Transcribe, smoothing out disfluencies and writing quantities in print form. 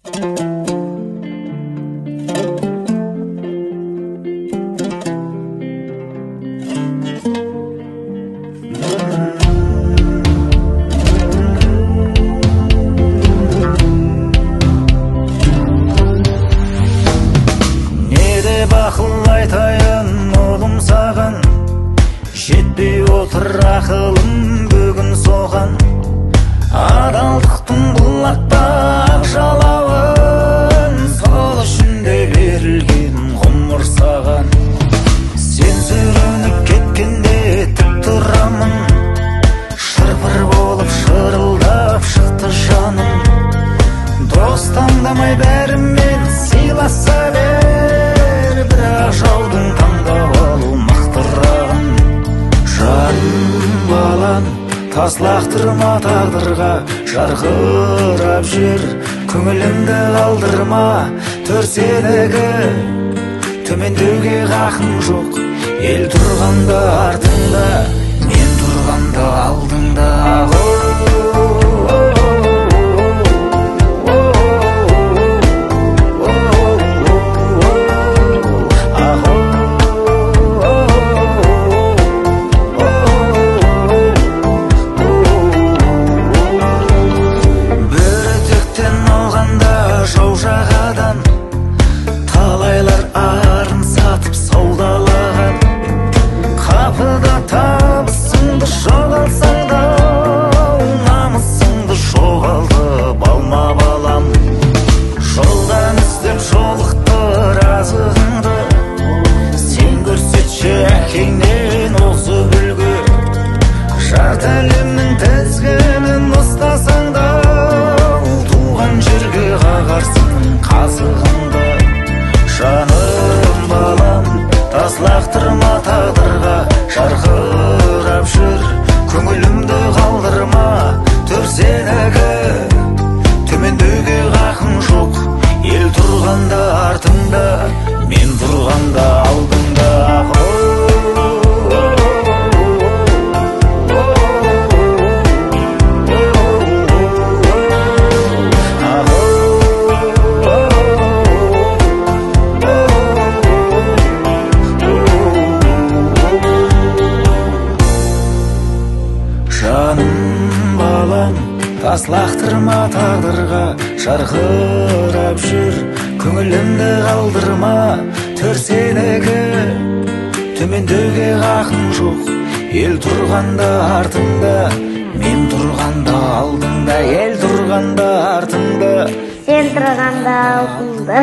Ақыл айтайын ұлым саған, жетпей отыр ақылым бүгін соған. Адалдықтың бұл аппақ жалауын, сол үшін де берілген ғұмыр саған. Сен сүрініп кеткенде тік тұрамын, шырпыр болып шырылдап шықты жаным. Дос таңдамай бәрімен сыйласа бер, бірақ жаудың таңдап алу мықтырағын. Жаным балам, тас лақтырма тағдырға, жарқырап жүр, көңілімді қалдырма. Төр сенікі, төмендеуге қақың жоқ. Ел тұрғанда артыңда, мен тұрғанда алдыңда. Талайлар арын сатып саудалаған, қапыда табысыңды жоғалтсаң да, намысыңды жоғалтып алма балам. Жолдан іздеп жолықтыр азығыңды, сен көрсетші әкеңнен озып үлгі. Жарты әлемнің тізгінін ұстасаң да, туған жерге қағарсың қазығыңды. Жаным балам, тас лақтырма тағдырға, жарқырап жүр, көңілімді қалдырма. Төр сенікі, төмендеуге қақың жоқ. Ел тұрғанда артыңда, мен тұрғанда алдыңда. Жаным балам, тас лақтырма тағдырға, жарқырап жүр, көңілімді қалдырма. Төр сенікі, төмендеуге қақың жоқ. Ел тұрғанда артыңда, мен тұрғанда алдыңда. Ел тұрғанда артыңда, сен тұрғанда алдыңда.